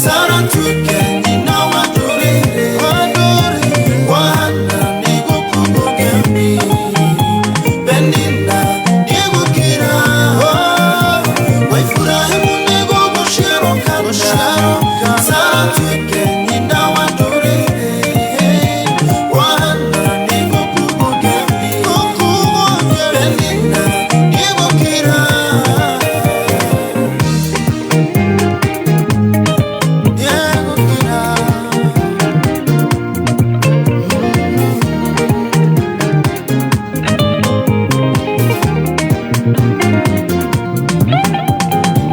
Sara tuĩke nyina wa ndũrĩrĩ, kwa Hana nĩgũkugwo kemi. Penina nĩegũkira, kwa Iburahĩmu nĩgũgũciarwo kana. Sara tuĩke nyina wa ndũrĩrĩ, kwa Hana nĩgũkugwo kemi. Penina nĩegũkira, nĩegũkira.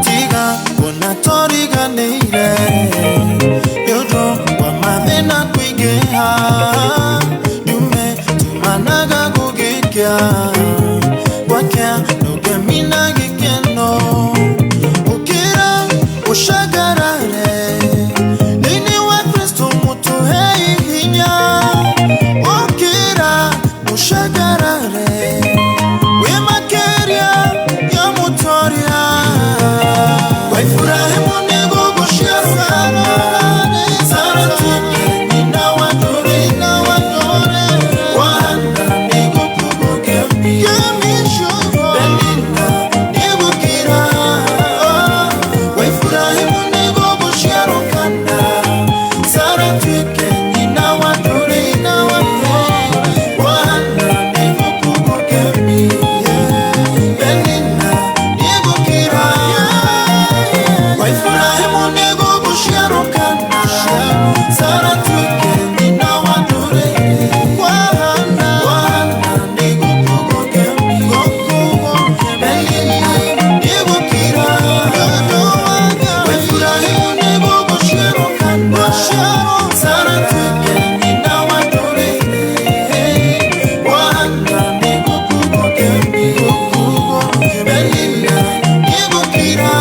Tiga kuona tũriganĩire nĩ ũndũ wa mathĩna kũingĩha, ndume tumanaga gũgĩkĩa, gwakĩa nũgemi na gĩkeno. Ũkĩra ũcangarare thĩinĩ wa Kristo mũtũhei hinya, ũkĩra ũcangarare wĩ makĩria ya mũtoria. Kwa Iburahĩmu nĩgũgũciarwo kana, Sara tuĩke nyina wa ndũrĩrĩ, kwa Hana nĩgũkugwo kemi. Penina nĩegũkira, kwa Iburahĩmu nĩgũgũciarwo kana, Sara tuĩke nyina wa ndũrĩrĩ, kwa Hana nĩgũkugwo kemi. Penina nĩegũkira, kwa Iburahĩmu nĩgũgũciarwo kana, Sara tuĩke nyina wa ndũrĩrĩ, kwa Hana nĩgũkugwo kemi. Penina nĩegũkira, kwa Iburahĩmu nĩgũgũciarwo kana, Sara tuĩke nyina wa ndũrĩrĩ, kwa Hana nĩgũkugwo kemi. Penina nĩegũkira.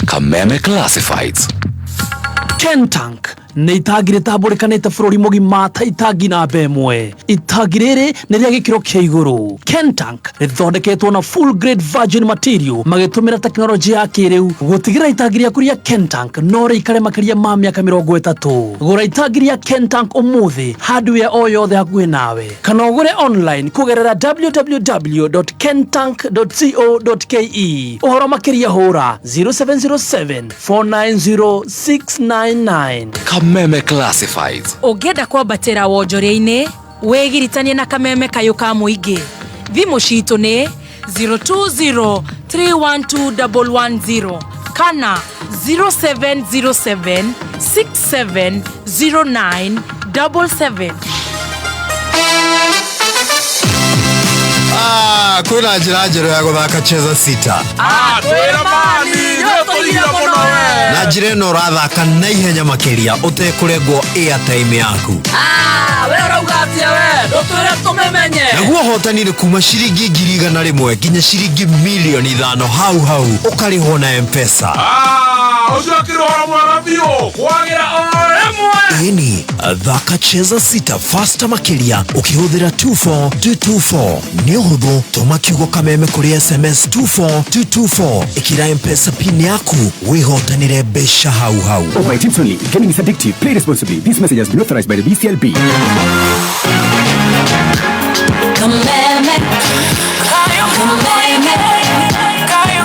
Kameme Classifieds. Kentank nĩ itangi rĩtambũrĩkanĩte bũrũri mũgima ta itangi namba ĩmwe. Itangi rĩrĩ nĩ rĩa gĩkĩro kĩa igũrũ. Kentank rĩthondeketwo na full grade virgin material magĩtũmĩra tekinoronjĩ ya kĩrĩu gũtigĩrĩra itangi rĩaku rĩa Kentank no rĩikare makĩria ma mĩaka 30. Gũra itangi rĩa Kentank ũmũthĩ hardware o yothe hakuhĩ nawe, kana ũgũre online kũgerera www.kentank.co.ke. Ũhoro makĩria hũra 0707 490 699. Kameme Classifieds. Ũngĩenda kwambatĩra wonjoria-inĩ, wĩgiritanie na Kameme Kayũ ka Mũingĩ. Thimũ citũ nĩ 020312110 kana 0707670977. Ah, kwĩna njĩra njerũ ya gũthaka Cheza Sita. Twĩra mani nĩũtũire mũno we. Na njĩra ĩno ũrathaka na ihenya makĩria ũtekũrengwo airtime yaku. We ũrauga atĩa? We ndũtwĩre tũmĩmenye. Naguo ũhotani nĩ kuma ciringi 100,000 nginya ciringi 5,000,000 hau hau, ũkarĩhwo na M-Pesa. Ũcio akĩrĩ ũhoro mwega biũ kwagĩra o rĩmwe. Ĩni, thaka Cheza Sita fasta makĩria ũkĩhũthĩra 24224. Nĩ ũhũthũ, tũma kiugo Kameme kũrĩ SMS 24224, ĩkĩra M-Pesa PIN yaku, wĩhotanĩre mbeca hau hau. Over 18 only. Gaming is addictive. Play responsibly. This message has been authorized by the BCLB. Kameme, Kameme, Kameme, Kayo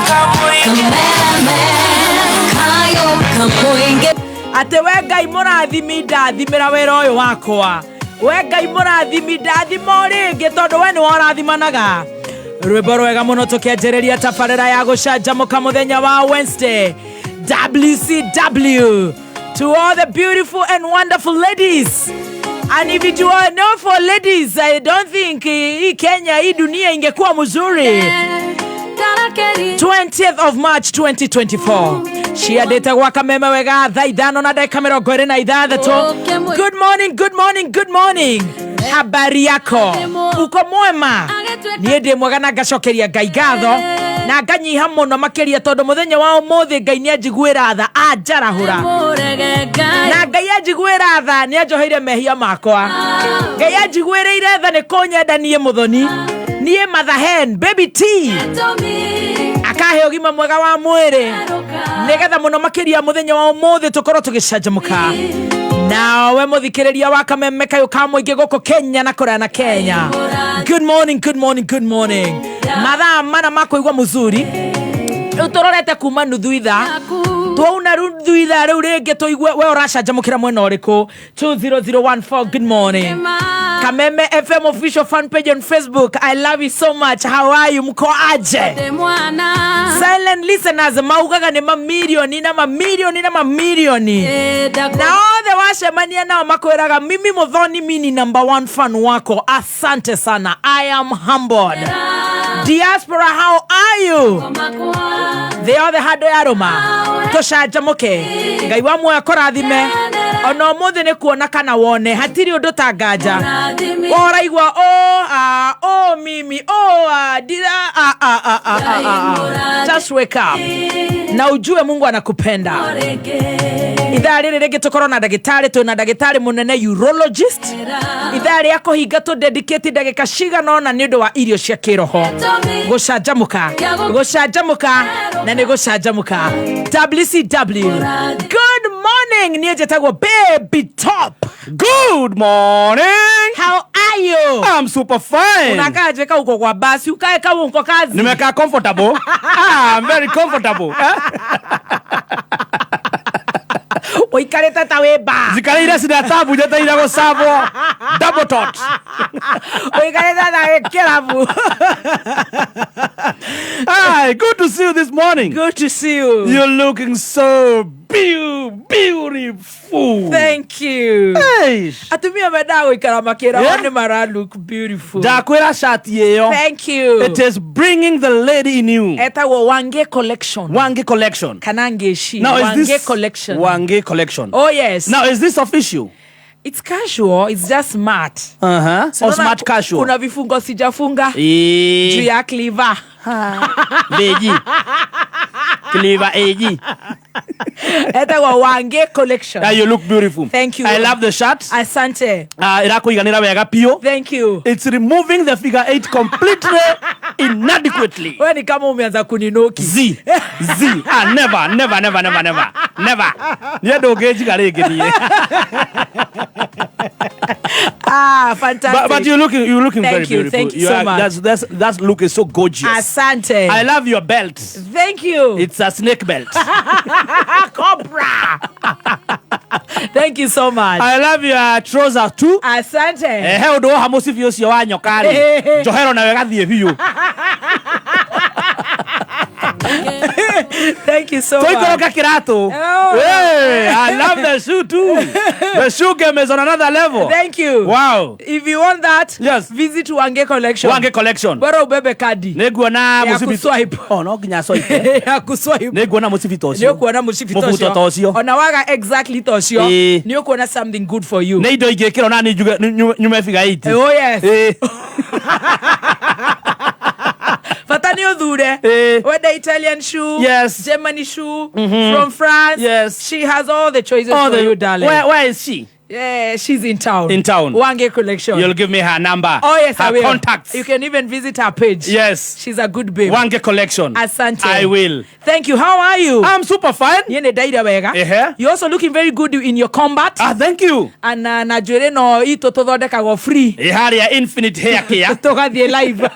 Kamuinge. Atä we Ngai mũrathimi, ndathimĩra wĩra ũyũ wakwa. We Ngai mũrathimi, ndathima o rĩngĩ, tondũ we nĩwe ũrathimanaga. Rwĩmbo rwega mũno tũkĩanjĩrĩria tabarĩra ya gũcanjamũka mũthenya wa Wednesday, WCW, to all the beautiful and wonderful ladies. And if it were not for ladies, I don't think hii Kenya, hii dunia ingekuwa mzuri. 20th of March 2024. Ciandĩte gwa Kameme wega thaa 5 na ndagĩka 26. Good morning, good morning, good morning. Habari yako, uko mwema? Niĩ ndĩ mwega na ngacokeria Ngai ngatho na nganyiha mũno makĩria tondũ mũthenya wa ũmũthĩ Ngai nĩ anjiguĩra tha anjarahũra, na Ngai anjiguĩra tha nĩ anjoheire mehia makwa. Ngai anjiguĩrĩire tha nĩ kũnyenda niĩ Mũthoni, niĩ Mother Hen Baby T, akahe ũgima mwega wa mwĩrĩ nĩgetha mũno makĩria mũthenya wa ũmũthĩ tũkorwo tũgĩcanjamũka nawe mũthikĩrĩria wa Kameme kayũ ka mũingĩ gũkũ Kenya na kũraya na Kenya. Good morning, good morning, good morning. Mathaa 4 ma kũigua mũzuri. Rĩu tũrorete kuma nuthu ithaa, twauna nuthu ithaa rĩu rĩngĩ tũigue we ũracanjamũkĩra mwena ũrĩkũ. 20014. Good morning. Kameme FM official fan page on Facebook, I love you so much. How are you? Mko aje? Silent listeners maugaga nĩ mamirioni na mamirioni na mamirioni, na othe wacemania nao makwĩraga mimi Muthoni mini number one fan wako. Asante sana, I am humbled. Diaspora, how are you? Thĩ yothe handũ yarũma tũcanjamũke. Ngai wa muoyo kũrathime ona ũmũthĩ nĩ kuona kana wone hatirĩ ũndũ ta nganja ũraigua o a o mimi o a dira a a a a a a. Just wake up na ujue Mungu anakupenda. Ithaa rĩrĩ rĩngĩ tũkorwo na ndagĩtarĩ, twĩna ndagĩtarĩ mũnene urologist. Ithaa rĩa kũhinga tũ dedicate ndagĩka cigana ũna nĩ ũndũ wa irio cia kĩroho. Gũcanjamũka, gũcanjamũka na nĩ gũcanjamũka. WCW, good morning. Niĩ njĩtagwo Baby Top. Good morning. How are you? I'm super fine. Unakaaje ka uko kwa basi? Ukae kama uko kazi. Nimekaa comfortable. I'm very comfortable. Ũikarĩte ta wĩ bar. Njikarĩire cina tabu njetereire gũcabwo double tot. Ũikarĩte ta wĩ kĩrabu. Hi, good to see you this morning. Good to see you. You're looking so beautiful. Thank you. Hey. Atumia mendaga gũikara makĩragwo Yeah. nĩ mara look beautiful. Ndakwĩra shati ĩyo. Thank you. It is bringing the lady in you. Etagwo Wange Collection. Wange Collection. Kana Ngeci. Now is Wange this Collection. Wange Collection. Oh yes. Now is this official? It's casual, it's just smart. Uh-huh. Or smart casual. Kuna vifungo sijafunga Eh. juu ya cleaver. Beji. Cleaver AG. Etagwo Wange Collection. Yeah, you look beautiful. Thank you. I love the shirt. Asante. Irakuiganĩra wega piũ. Thank you. It's removing the figure 8 completely inadequately. Wewe ni kama umeanza kuninoki. Z. Z. Ah, never, never, never, never, never. Never. Niĩ ndũngĩnjiga rĩngĩ niĩ. Ah, fantastic. But you're looking Thank very you, beautiful. thank you so are, much. That look is so gorgeous. Asante. I love your belt. Thank you. It's a snake belt. Cobra. Thank you so much. I love your trouser too. Asante. He ũndũ woha mũcibi ũcio wa nyoka rĩ, njohero nawe ĩgathiĩ biũ. Thank you so much. Tũikũrũke kĩratũ. Oh. Hey, I love the shoe too. The shoe game is on another level. Thank you. Wow. If you want that, Yes. visit Wange Collection. Wange Collection. Bora ubebe kadi. Nĩnguona Ya mũcibi. kuswipe. Oh, no nginya swipe. Ya kuswipe. Nĩnguona mũcibi ta ũcio. Nĩ ũkuona mũcibi ta Mũbuto ta ũcio. Ona waga exactly ta ũcio. Ĩĩ. Nĩ ũkuona something good for you. Nĩ indo ingĩkĩrwo na niĩ njuge nyume figure 8. Oh yes. Ĩĩ. Bata nĩ ũthure. Ĩĩ. Whether Italian shoe, Yes. Germany shoe, from France. Yes. She has all the choices Oh, for you, darling. Where is she? Yeah, she's in town. In town. Wange Collection. You'll give me her number. Oh yes, her I will. contacts. You can even visit her page. Yes. She's a good babe. Wange Collection. Asante. I will. Thank you. How are you? I'm super fine. Niĩ nĩ ndaire wega. Ehe. You're also looking very good in your combat. Ah, thank you. And na njuĩrĩ no itũ tũthondekagwo free. Ĩ harĩa Infinite Hair Care. Tũgathiĩ live.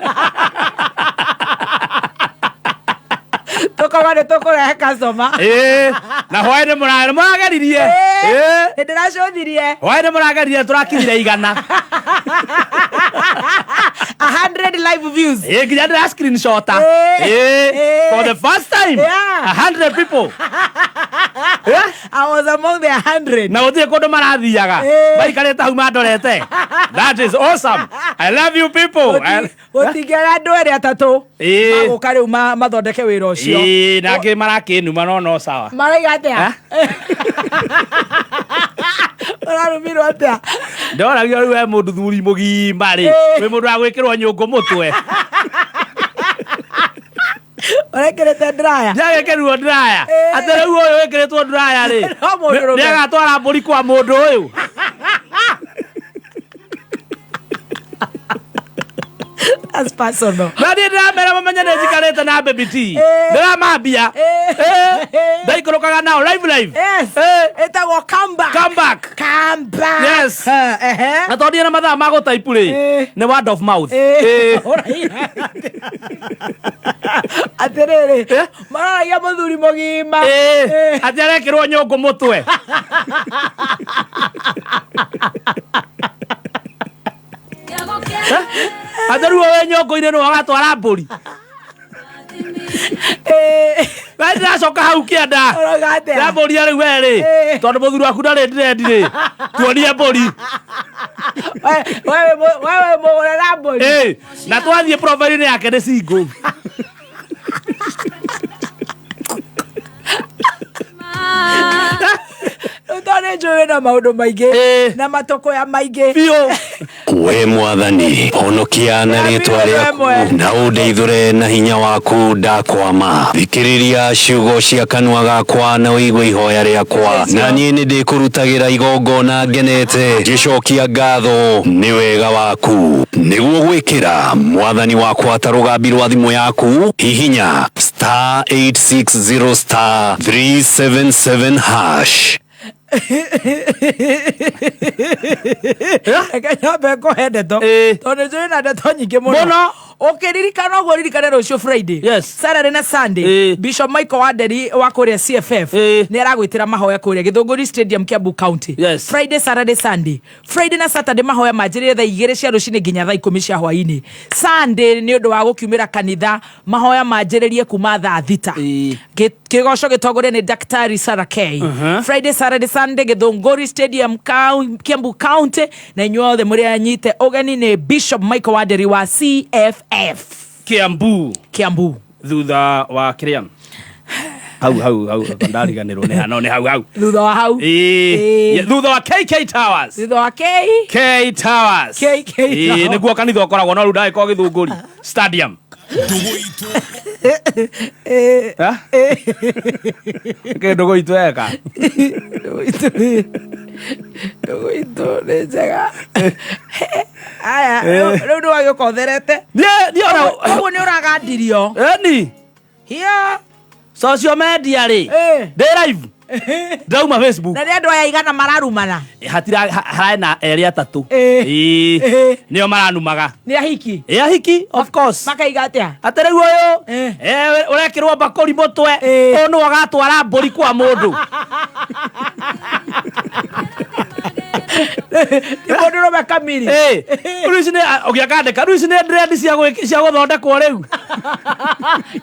Tũkorwo nĩ tũkũrehe customer. Ĩ, na hwaĩ-inĩ mũrageririe. Ĩ. Nĩ ndĩracũthirie. Hwaĩ-inĩ mũrageririe tũrakinyire 100. 100 live live views. Ĩ, nginya ndĩra screenshota. Eh. Ĩ, Eh. for the first time Yeah. 100 people. I was among the 100. Na gũtirĩ kũndũ marathiaga. Eh. Maikarĩte hau mandorete. That is awesome. I love you people. Gũtingĩaga andũ erĩ atatũ Ĩ. magũka rĩu mathondeke wĩra ũcio. Ĩ, na angĩ marakĩnuma no sawa. Maraiga atĩa? Ũrarumirwo atĩa? Ndoragio rĩu we mũndũ thuri mũgima rĩ, Eh. wĩ mũndũ wa gwĩkĩrwo nyũngũ mũtwe. Ũrekĩrĩte dryer? Ndiagĩkĩrirwo dryer. Eh. Atĩ rĩu ũyũ wĩkĩrĩtwo dryer rĩ, No mũndũrũme. nĩagatwara mbũri kwa mũndũ ũyũ. That's personal. Na niĩ ndĩramera mamenye nĩ njikarĩte na Baby T. Eh. Ndĩramambia. Eh. Eh. Ndaikũrũkaga nao live live. Yes. Eh. Ĩtagwo comeback. Come back. Comeback. Yes. Ehe. Na tondũ ndirĩ na mathaa ma gũtaipu rĩ, Eh. nĩ word of mouth. Eh. Eh. Atĩrĩrĩ, maroragia mũthuri mũgima. Eh. Eh. Atĩ arekĩrwo nyũngũ mũtwe. Atĩ rĩu wĩ nyũngũ-inĩ nĩwe ũgatwara mbũri. Eh. Na ndĩracoka hau kĩanda. Ũrauga atĩa? Ndamũria rĩu we rĩ, Eh. tondũ mũthuri waku ndarĩ dread rĩ, tuonie mbũri. Wewe mũgũre mbũri. Eh, na twathiĩ profile-inĩ yake nĩ single. Rĩu tondũ nĩ njũĩ wĩna maũndũ maingĩ Eh. na matũkũya maingĩ. Biũ. We mwathani honokia na rĩtwa rĩaku na ũndeithũre na hinya waku ndakwama. Thikĩrĩria ciugo cia kanua gakwa na ũigue ihoya rĩakwa, na niĩ nĩ ndĩkũrutagĩra igongona ngenete ngĩcokia ngatho nĩ wega waku. Nĩguo gwĩkĩra mwathani wakwa ta rũgambi rwa thimũ yaku, hihinya star 860 star 377 hash. Reke nyambe ngũhe ndeto Eh. tondũ nĩ njũĩ na ndeto nyingĩ mũno. Mũno. Ũkĩririkana ũguo ririkane rũciũ Friday. Yes. Saturday na Sunday. Eh. Bishop Michael Wanderi wa kũrĩa CFF Eh. nĩ aragwĩtĩra mahoya kũrĩa Gĩthũngũri Stadium Kiambu County. Yes. Friday, Saturday, Sunday. Friday na Saturday mahoya manjĩrĩrie thaa 2 cia rũcinĩ nginya thaa 10 cia hwaĩ-inĩ. Sunday nĩ ũndũ wa gũkiumĩra kanitha mahoya manjĩrĩrie kuma thaa 6. Eh. Kĩgoco gĩtongorie nĩ Daktari Sarah K. Friday, Saturday, Sunday Gĩthũngũri Stadium Kiambu County na inyuothe mũrĩ anyite ũgeni nĩ Bishop Michael Wanderi wa CFF Kiambu. Kiambu. Thutha wa kĩrĩa hau hau hau ndariganĩrwo nĩ ha no nĩ hau hau. Thutha wa hau. Ĩĩ. Ĩĩ. Yeah, thutha wa KK Towers. Thutha wa K. K Towers. KK Ĩĩ, Towers. nĩguo kanitha ũkoragwo no rĩu ndagĩkorwo Gĩthũngũri Stadium. Ha? Kĩ ndũgũ itũ eka? Ndũgũ itũ nĩ njega. Aya, rĩu nĩ wagĩũka ũtherete. Niĩ ona Ũguo nĩ ũragandirio. Ĩni. Hiya. Social media rĩ. Eh. Ndĩ live. Ndauma Facebook. Na nĩ andũ aya igana mararumana. Hatira harĩ na erĩ atatũ. Eh. Ĩĩ. Eh. Nĩo maranumaga. Nĩ ahiki. Ĩ ahiki of course. Makaiga atĩa? Atĩ rĩu ũyũ Eh. eh, ũrekĩrwo mbakũri mũtwe Eh. ũyũ nĩwe ũgatwara mbũri kwa mũndũ. Nĩ mũndũrũme kamiri. Ĩ, rĩu ici nĩ ũgĩakandĩka rĩu ici nĩ dread cia gũthondekwo rĩu.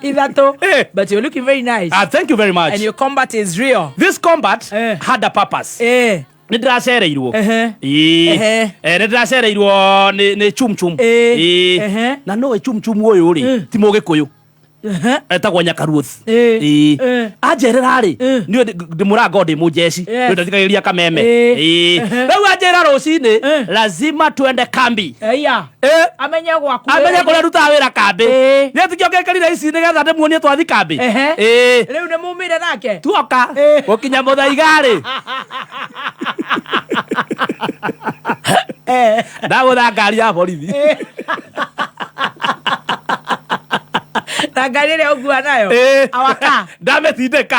Ithatũ. Eh. But you're looking very nice. Ah, thank you very much. And your combat is real. This combat Eh. had a purpose. Eh. Nĩ ndĩracereirwo. Ehe. Ĩĩ. Ehe. Eh, nĩ ndĩracereirwo nĩ chumchum. Ĩĩ. Ĩĩ. Ehe. Na nũĩ chumchum ũyũ rĩ ti mũgĩkũyũ. Etagwo Nyakaruoth. Ĩĩ. Ĩĩ. Ĩĩ. Anjerera rĩ niĩ ndĩmũrango ndĩ mũjeci. Yes. Nĩ ndathikagĩrĩria kameme. Ĩĩ. Ĩĩ. Ehe. Rĩu anjĩra rũcinĩ lazima tuende kambi. Eya. Ĩĩ. Amenye gwaku. Amenye kũrĩa ndutaga wĩra kambĩ. Ĩĩ. Niĩ tikĩo ngĩkĩrire ici nĩgetha ndĩmuonie twathi kambĩ. Ehe. Ĩĩ. Rĩu nĩ mumire nake. Tuoka Ĩĩ. gũkinya mũthaiga rĩ Eh. ndagũtha ngari ya borithi. Na ngari ĩrĩa ũkua nayo. Ĩĩ. Awaka. Ndamĩtindĩka.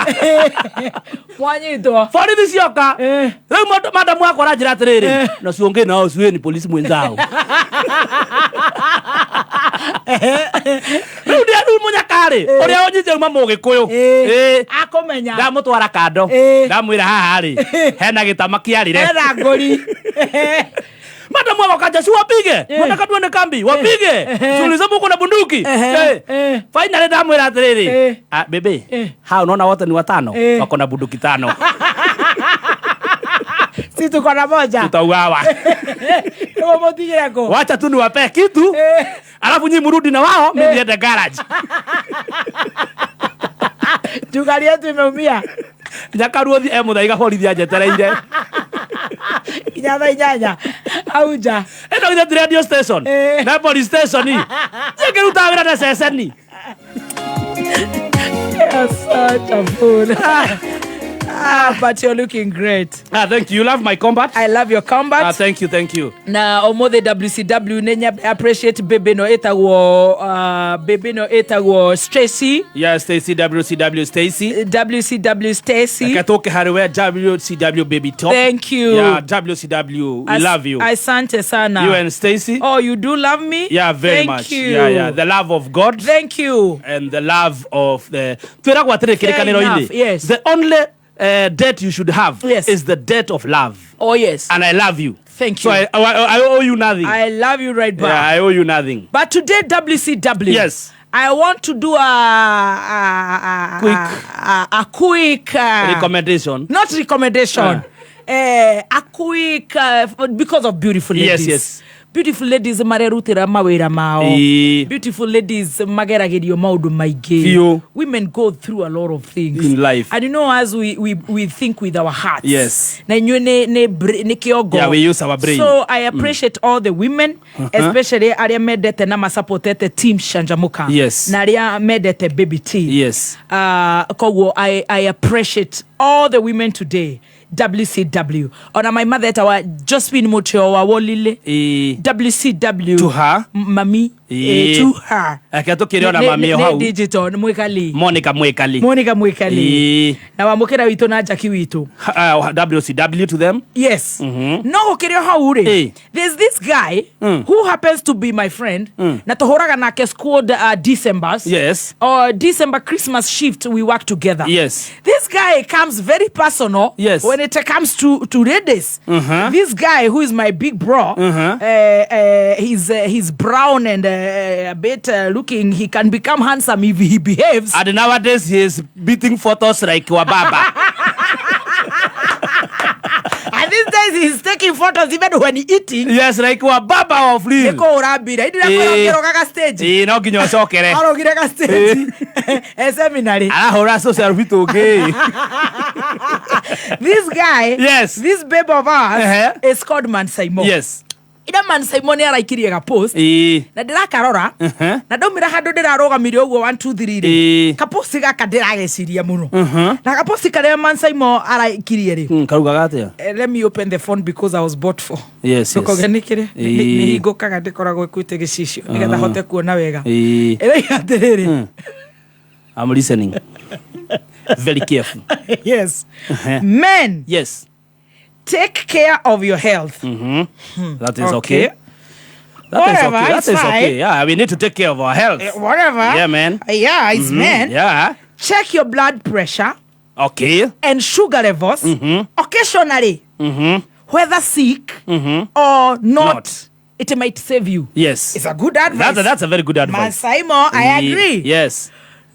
Mwanyitwo. Borithi cioka. Eh. Rĩu madamu wakwa aranjĩra atĩrĩrĩ na ciongee nao ciũĩ ni polisi mwenzao. Rĩu ndĩ rĩu mũnyakarĩ ũrĩa ũnyitire uma mũgĩkũyũ. Ĩĩ. Akũmenya. Ndamũtwara kando. Ĩĩ. Ndamwĩra haha rĩ hena gĩtama kĩarĩre. Hena ngũri. Madam wao wakaja, si wapige. Wanataka tuende kambi, wapige. Si ulisema uko na bunduki. Eh. Finally ndamwĩra atĩrĩrĩ. Ah, baby. Ha, unaona wote ni watano. Wako na bunduki tano. Si tuko na moja. Tutauawa. Nĩguo mũtigire kũ? Wacha tu niwapee kitu. Alafu nyinyi mrudi na wao, mimi niende garage. Jugari yetu imeumia. Nyakaruothi e muthaiga borithi anjetereire. Nginya thaa 8. Hau nja. Ĩno githĩ ti radio station. Na police station. Ngĩrutaga wĩra na ceceni. You're such a fool. Ah, but you're looking great. Ah, thank you. You love my combat? I love your combat. Ah, thank you, thank you. Na ũmũthĩ WCW nĩ appreciate baby no ĩtagwo baby no ĩtagwo Stacy. Yeah, Stacy, WCW Stacy. WCW Stacy. Reke tũke harĩ we WCW baby top. Thank you. Yeah, WCW, we love you. Asante sana. You and Stacy. Oh, you do love me? Yeah, very Thank much. you. Yeah, yeah. The love of God. Thank you. And the love of the twĩragwo atĩrĩ Fair kĩrĩkanĩro-inĩ. enough, yes. The only debt you should have Yes. is the debt of love. Oh, yes. And I love you. Thank So you. I owe you nothing. I love you right back. Yeah, I owe you nothing. But today, WCW. Yes. I want to do Quick. a quick Recommendation. Not recommendation. A quick because of beautiful Yes, ladies. yes. Beautiful ladies marerutĩra mawĩra mao. Ĩĩ. Beautiful ladies mageragĩrio maũndũ maingĩ. Biũ. Women go through a lot of things In life. And you know, as we think with our hearts. Yes. Na inyuĩ nĩ kĩongo. Yeah, we use our brain. So I appreciate all the women, especially arĩa mendete na masupportete team Shanjamuka. Yes. Na arĩa mendete Baby T. Yes. Koguo I appreciate all the women today. WCW. Ona my mother etawa Josephine Mutio wa Wolile. Ĩĩ. WCW. To her. Mami. Ĩĩ. To her. Reke tũkĩre ona Nĩ- mami o nĩ hau. digital, nĩ Mwĩkali. Monica Mwĩkali. Monica Mwĩkali. Ĩĩ. Na wamũkĩra witũ na Jackie witũ. WCW to them. Yes. No gũkĩrĩ o hau rĩ, Ĩĩ. there's this guy who happens to be my friend na tũhũraga nake squad Decembers. Yes. Or December Christmas shift we work together. Yes. This guy comes very personal Yes. when it comes to ladies. This guy who is my big bro, he's brown and a bit looking, he can become handsome if he behaves. And nowadays he is beating photos like Wababa. And these days he's taking photos even when he eating. Yes, like Wababa of real. Nĩ kũhũra mbira. Indi Ĩĩ. ndakũrũgaga stage. Ĩĩ, no nginya ũcokere. Arũgire ga stage. E seminary. Arahũra social witũ ũngĩ. This guy, Yes. this babe of ours is called Man Simon. Yes. Ira Man Simon nĩ araikirie ga post. Ĩĩ. Na ndĩrakarora na ndaumĩra handũ ndĩrarũgamire ũguo 1 2 3 rĩ Ĩĩ. kaposti gaka ndĩrageciria mũno na kaposti karĩa Man Simon araikirie rĩ Karugaga atĩa? Let me open the phone because I was bought for. Yes, yes. Ndũkoge nĩ kĩrĩ Ĩĩ. nĩ hingũkaga ndĩkoragwo ĩkuĩte gĩcicio nĩgetha hote kuona wega. Ĩĩ. Ĩroiga atĩrĩrĩ. I'm listening. Very careful. Yes. Men. Yes. Take care of your health. That is okay. Okay. That is Whatever, okay. That it's is fine. okay. Yeah, we need to take care of our health. Whatever. Yeah, man. Yeah, it's men. Yeah. Check your blood pressure Okay. and sugar levels occasionally, whether sick or not, it might save you. Yes. It's a good advice. That's a very good Man advice. Simon, I agree. Yes.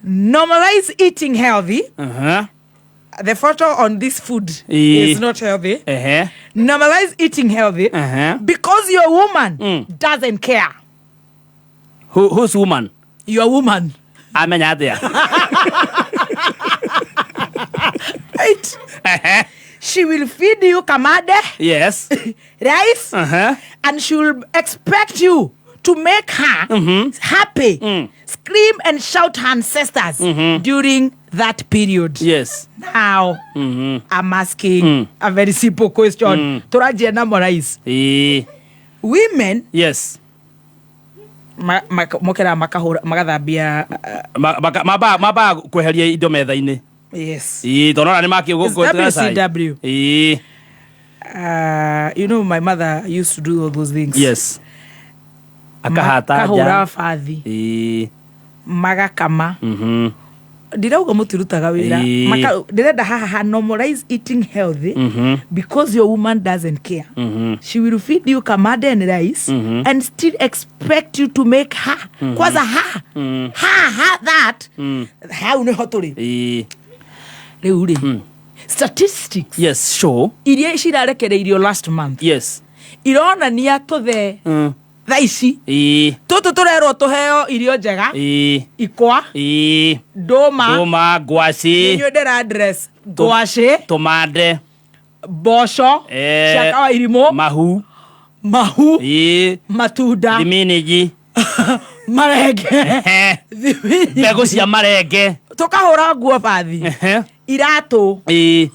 Normalize eating healthy. The photo on this food is not healthy. Normalize eating healthy because your woman doesn't care. Who's woman? Your woman. Amenya atĩa? Right? She will feed you kamade. Yes. Rice. And she will expect you to make her happy, scream and shout her ancestors during that period. Yes. Now, I'm asking a very simple question. Tũranjia na Morais. Ĩĩ. Women Yes. Mokeraga makahũra magathambia Mambaga kweheria indo metha-inĩ. Yes. Ĩĩ, tondũ ona nĩ It's WCW. Ĩĩ. You know my mother used to do all those things. Yes. Akahata nja. Makahũra bathi. Ĩĩ. Magakama. Ndirauga mũtirutaga wĩra. Ĩĩ. Ndĩrenda haha ha normalize eating healthy because your woman doesn't care. She will feed you kamande and rice and still expect you to make her kwanza ha ha ha that hau nĩho tũrĩ. Ĩĩ. Rĩu rĩ, statistics Yes, sure. iria cirarekereirio last month ironania tũthee thaa ici Ĩĩ. tũtũ tũrerwo tũheo irio njega, Ĩĩ. ikwa, Ĩĩ. ndũma, Ndũma, ngwacĩ. Inyuĩ ndĩra dress ngwacĩ, Tũmande. Mboco Eh, cia kawairimũ, mahu, mahu, Ĩĩ. matunda, Thiminiji. Marenge. Thibiniji. Mbegũ cia marenge. Tũkahũra nguo bathi, iratũ. Ĩĩ.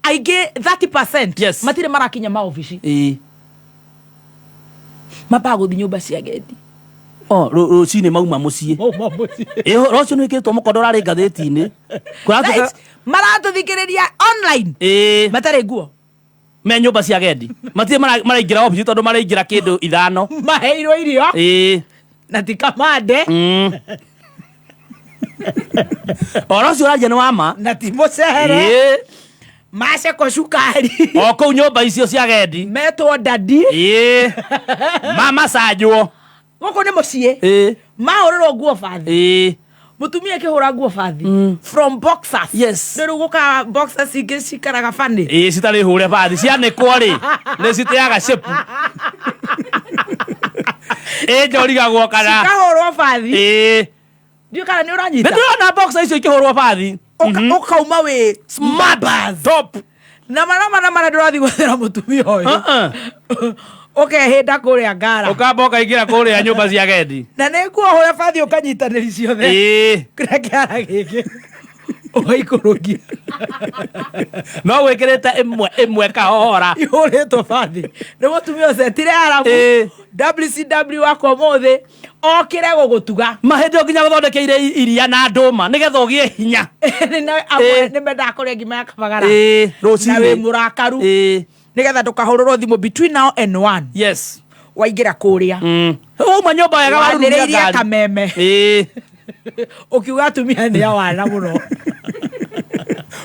Aingĩ 30% Yes. matirĩ marakinya maobici. Ĩĩ. Mambaga gũthiĩ nyũmba cia gendi. O rũcinĩ mauma mũciĩ. Ĩ, ũhoro ũcio nĩ wĩkĩrĩtwo mũkondo ũrarĩ ngathĩti-inĩ. Kũratuĩka- Right. Maratũthikĩrĩria online Ĩĩ. matarĩ nguo. Me nyũmba cia gendi matirĩ maraingĩra obici tondũ maraingĩra kĩndũ 5. Maheirwo irio Ĩĩ. na ti kamande. Ũhoro ũcio ũraria nĩ wa ma. Na ti mũcere. Ĩĩ. Macekwo cukari. O kũu nyũmba icio cia gendi. Metwo dadi. Ĩĩ. Mamacanjwo. Gũkũ nĩ mũciĩ. Ĩĩ. Mahũrĩrwo nguo bathi. Ĩĩ. Mũtumia akĩhũra nguo bathi from boxers. Yes. Rĩu gũka boxers ingĩ cikaraga bani. Ĩĩ, citarĩ hũre bathi cianĩkwo rĩ nĩ citeaga shape. Ĩ njorigagwo kana cikahũrwo bathi. Ĩĩ. Ndiũ kana nĩ ũranyita. Nĩ ndĩrona boxer icio ikĩhũrwo bathi. Ũkauma wĩ smart top. Na marama na mara ndũrathiĩ gwethera mũtumia ũyũ. Uh-uh. Ũkehĩnda kũrĩa ngara. Ũkamba ũkaingĩra kũrĩa nyũmba cia gendi. Na nĩ nguo hũre bathi ũkanyitanĩri ciothe. Ĩĩ. Kĩrĩa kĩara gĩkĩ ũgaikũrũkia. No wĩkĩrĩte ĩmwe ĩmwe kahora. Ihũrĩtwo bathi nĩ mũtumia ũcetire arabu. Ĩĩ. WCW wakwa ũmũthĩ okĩre gũgũtuga. Mahĩndĩ o nginya gũthondekeire iria na ndũma nĩgetha ũgĩe hinya. Na amwe nĩ mendaga kũrĩa ngima ya kabagara. Ĩĩ, rũcinĩ. Na wĩ mũrakaru. Ĩĩ. Nĩgetha ndũkahũrĩrwo thimũ between now and one. Yes. Waingĩra kũrĩa. Wauma nyũmba wega warurumia Wanĩrĩirie ngari. kameme. Ĩĩ. Ũkiuga atumia nĩ awana mũno.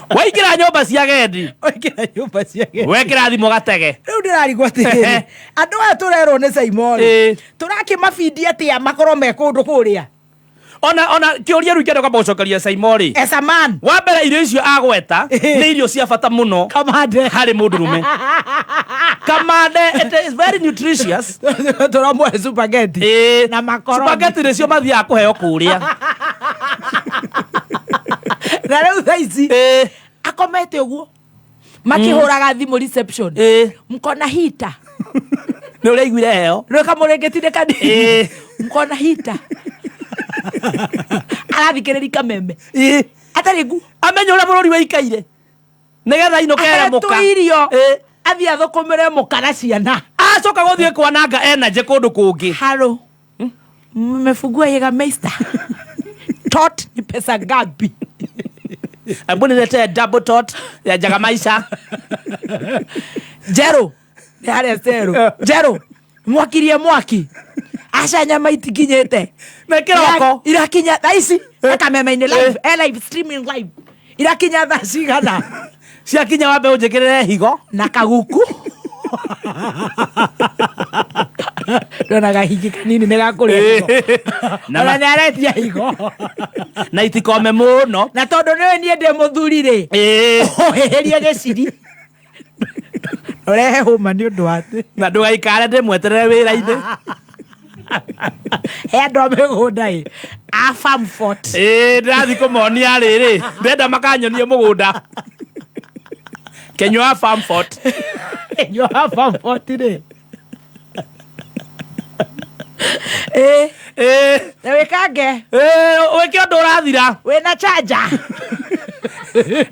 Waingĩra nyũmba cia gendi. Waingĩra nyũmba cia gendi. Wekĩra thimũ gatege. Rĩu ndĩrarigwo atĩrĩrĩ, andũ aya tũrerwo nĩ Saimoni, Ĩĩ. tũrakĩmabindi atĩa makorwo me kũndũ kũrĩa? Ona kĩũria rĩu kĩenda kwamba gũcokeria Saimori. As a man. Wa mbere irio icio agweta nĩ irio cia bata mũno. Kamande. Harĩ mũndũrũme. Kamande, it is very nutritious. Tũramũhe spaghetti. Ĩĩ. Na makoroni. Spaghetti nĩcio mathiaga kũheo kũrĩa. Na rĩu thaa ici Ĩĩ. akomete ũguo makĩhũraga thimũ reception. Ĩĩ. Mkona hita. Nĩ ũraiguire heo. Rĩu kamũrĩngĩti nĩ kanini. Ĩĩ. Mkona hita. Arathikĩrĩria kameme. Ĩĩ. Atarĩ nguo. Amenye ũrĩa bũrũri wĩikaire. Nĩgetha inũke ere Ahetwo mũka. irio. Ĩĩ. Athiĩ athũkũmĩre mũka na ciana. Acoka gũthiĩ kwananga energy kũndũ kũngĩ. Haro. Mmefungua Jägermeister. Tot ni pesa ngapi? Hebu niletee double tot ya Jägermeister. Njerũ. Nĩ harĩa Njerũ. Njerũ. Mwakirie mwaki. Aca nyama itikinyĩte. Na kĩroko. Irakinya thaa ici. Kameme-inĩ live. Live streaming live. Irakinya thaa cigana. Ciakinya wambe ũnjĩkĩrĩre higo. Na kaguku. Ndona gahingi kanini nĩ gakũrĩa higo. Na Ona nĩ aretia higo. Na itikome mũno. Na tondũ nĩwe niĩ ndĩ mũthuri rĩ. Ĩĩ. Ũhĩhĩrie gĩciri. Ũrehe hũma nĩ ũndũ wa atĩ. Na ndũgaikare ndĩmweterere wĩra-inĩ. He andũ a mĩgũnda ĩ. A farm fort. Ĩĩ, ndĩrathiĩ kũmonia rĩrĩ. Ndĩrenda makanyonie mũgũnda. Kenyua farm fort. Kenyua farm fort rĩ. Ĩĩ. Ĩĩ. Na wĩkange. Ĩĩ, wĩke ũndũ ũrathira. Wĩna charger.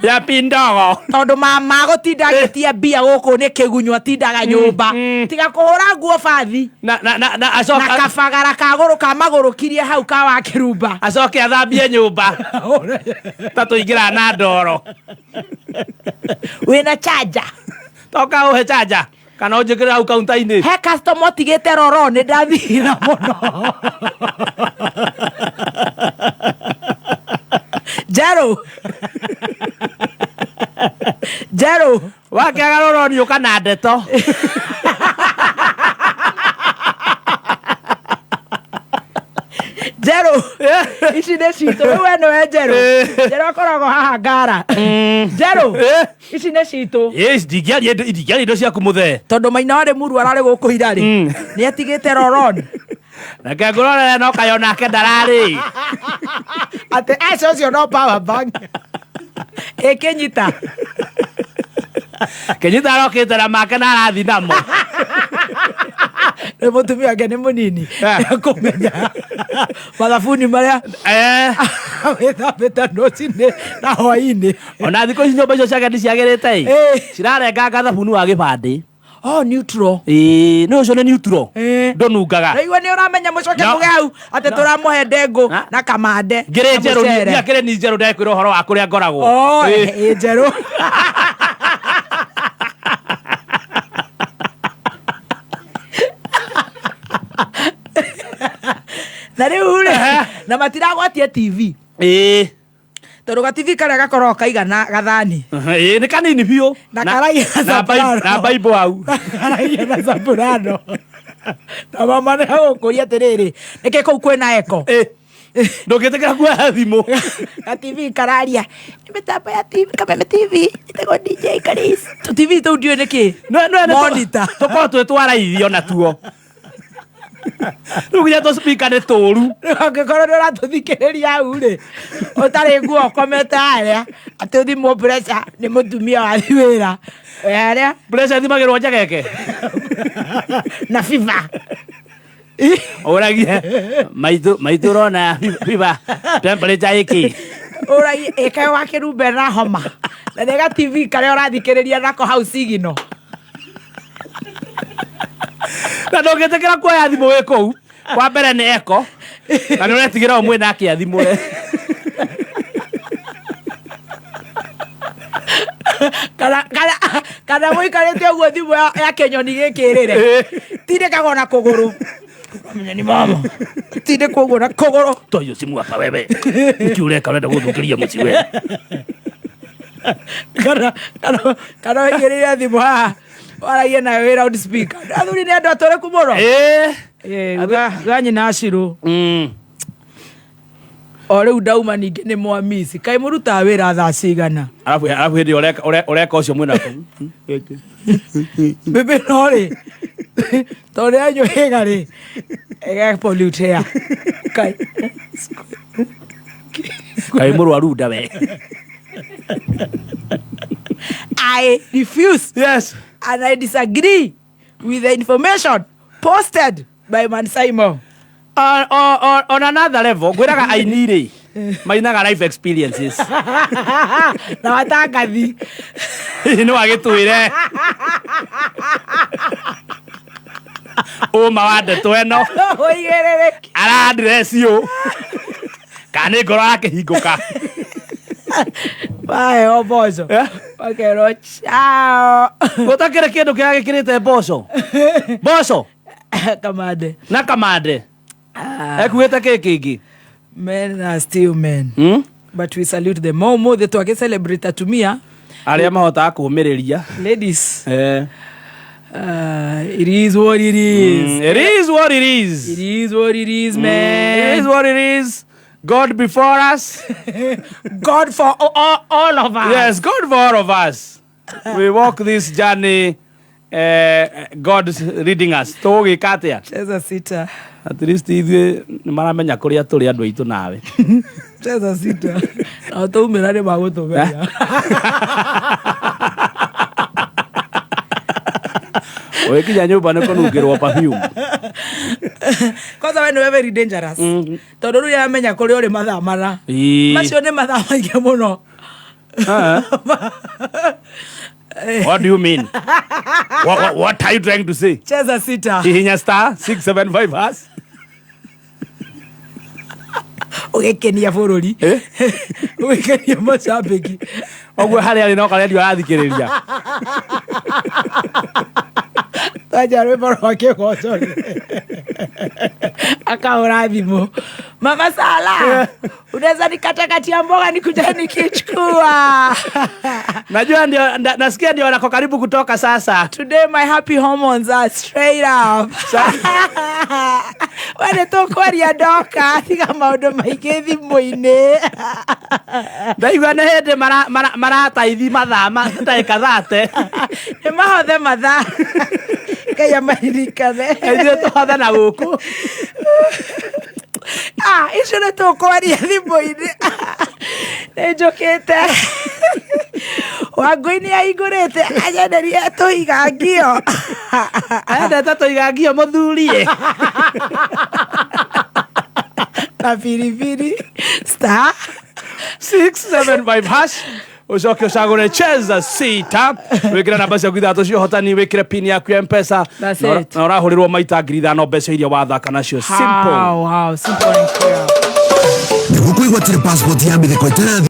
Ya pindogo. Tondũ mama gũtinda agĩtia mbia gũkũ nĩ kĩgunyũ atindaga nyũmba. Tiga kũhũra nguo bathi. Na na na na Na acoka kabagara ka gũrũ ka magũrũkirie hau ka wa kĩrumba. acoke athambie nyũmba. Ta tũingĩraga na ndoro. Wĩna charger. Toka ũhe charger kana ũnjĩkĩre hau kaunta-inĩ. He customer ũtigĩte roro nĩ ndathira mũno. Njerũ. Njerũ. Wakĩaga rũroni ũka na ndeto. Njerũ. Ici nĩ citũ. Rĩu we nĩwe njerũ. Njerũ akoragwo haha ngara. Njerũ. Ici nĩ citũ. Yes, ndingĩaria indo ciaku mũthee. Tondũ maina warĩ muru ararĩ gũkũ ira rĩ. Nĩ atigĩte roron. Reke ngũrorere no kayo nake ndararĩ. Atĩ aca ũcio no power bank. Ĩkĩnyita. Kĩnyita arokĩte na make na arathi namo. Nĩ mũtumia wake nĩ mũnini. Nĩekũmenya mathabuni marĩa wĩthambĩte rũcinĩ na hwainĩ. Ona thikũ ici nyũmba icio ciake nĩ ciagĩrĩte ĩ. Cirarenganga thabuni wa gĩbandĩ. Oh, neutral. Ĩĩ, nĩ ũcio nĩ neutral. Ndũnungaga. Raigua nĩ ũramenya mũcoke No. muge hau atĩ tũramũhe ndengũ na kamande. Ngĩrĩ na njerũ, mũcere. niĩ akĩrĩ ni njerũ ndekwĩra ũhoro wa kũrĩa ngoragwo. Oh, Ĩĩ. ĩ njerũ. Na rĩu rĩ, na matiragwatia TV. Ĩĩ. Tondũ ga TV karĩa gakoragwo kaigana gathani. Ĩĩ, nĩ kanini biũ. Na karagia na soprano. na Bible hau. Karagia na soprano. Na mama nĩ agũkũria atĩrĩrĩ, nĩkĩ kũu kwĩna echo? Ndũngĩtĩkĩra kuoya thimũ. Ga TV kararia. Nĩ mĩtambo ya TV, Kameme TV, ĩtagwo DJ Karis. Tũ TV tũu ndiũĩ nĩkĩ. Monitor. Tũkorwo twĩ twarairio natuo. Rĩu nginya tũ speaker nĩ tũru. Rĩu angĩkorwo nĩ ũratũthikĩrĩria hau rĩ, ũtarĩ nguo ũkomete harĩa, atĩ ũthimwo pressure nĩ mũtumia wathi wĩra. Wĩ harĩa. Pressure ĩthimagĩrwo njegeke. Na fever. Ũragie maitũ maitũ ũrona fever temperature ĩkĩ. Ũragie ĩkaĩ wa kĩrumbe na homa. Na nĩ ga TV karĩa ũrathikĩrĩria nako hau sigino. Na ndũngĩtĩkĩra kuoya thimũ wĩ kũu. Wa mbere nĩ echo. Na nĩ ũretigĩra ũmwe nake athimũre. Kana kana kana mũikarĩte ũguo thimũ ya kĩnyoni gĩkĩ ĩrĩre. Tindĩkagwo na kũgũrũ. Menya ni mama. Tindĩkwo ũguo na kũgũrũ. Toa hiyo simu hapa wewe. Nĩkĩ ũreka ũrenda gũthũkĩria mũciĩ we. Kana kana kana wĩigĩrĩre thimũ haha waragie nayo wĩ loud speaker. Athuri nĩ andũ atũrĩku mũno. Ĩĩ. Ga nyina Acirũ. O rĩu ndauma ningĩ nĩ mwamisi. Kaĩ mũrutaga wĩra thaa cigana? Arabu arabu hĩndĩ ĩrĩa ũreka ũcio mwĩna Bibi no rĩ tondũ nĩanyuĩga rĩ ĩge pollute air. Kai Kaĩ mũrwaru nda we. I refuse. Yes. And I disagree with the information posted by Man Simon. On another level, ngwĩraga aini rĩ mainaga life experiences. Na watangathi. Nĩ wagĩtwĩre ũma wa ndeto ĩno Ũigĩrĩrĩki. arandress ũ kana nĩ ngoro yakĩhingũka. Waheo mboco. Makerwo ciao. Gũtakĩrĩ kĩndũ kĩrĩa gĩkĩrĩte mboco. Mboco. Kamande. Na kamande. Ekuĩte kĩ kĩngĩ? Men are still men. But we salute them. Ũmũthĩ twagĩ celebrate atumia. Arĩa mahotaga kũũmĩrĩria. Ladies. It is what it is. It is what it is. It is what it is, man. It is what it is. God before us. God for all of us. Yes, God for all of us. We walk this journey, God leading us. Tũgũgĩka atĩa? Cheza sita. At least ithuĩ nĩ maramenya kũrĩa tũrĩ andũ aitũ nawe. Cheza sita. Na tũumĩra nĩ magũtũmenya. Ũgĩkinya nyũmba nĩ kũnungĩrwo perfume. Kwanza we nĩwe very dangerous. Tondũ rĩu nĩaramenya kũrĩa ũrĩ mathaa mana. Ĩĩ. Macio nĩ mathaa maingĩ mũno. What do you mean? What are you trying to say? Cheza sita. Hihinya star 675 hash. Ũgĩkenia bũrũri. Ũgĩkenia macambĩki. Ũguo harĩa arĩ no karendio arathikĩrĩria. Twanjia rwĩmbo rwa kĩgoco. Akahũra thimũ, "Mama Sala, unaweza nikata kati ya mboga nikuja nikichukua?" Najua ndio nasikia ndio wanako karibu kutoka sasa. Today my happy hormones are straight up. We nĩ tũkwaria ndoka, tiga maũndũ maingĩ thimũ-inĩ. Ndaigua nĩ hĩndĩ marataithi mathaa ndagĩka 30. Nĩ mahothe mathaa, Ngai amaririkane. Ithuĩ tũhothe na gũkũ. Ah, icio nĩ tũkwaria thimũ-inĩ. Nĩ njũkĩte. Wangũi nĩ ahingũrĩte anyenderie tũhiga ngio. Endete tũiga ngio mũthurie. Na biribiri star 675 hash, ucoke ucagũre cheza sita, wĩkĩre namba ciaku ithatũ cia ũhotani, wĩkĩre pin yaku ya Mpesa. That's it. Na ũrahũrĩrwo maita 5,000 mbeca iria wathaka nacio. Simple. Wow, simple and clear. Nĩguo kwĩgwatĩra passport ya mĩtheko ĩtarathi.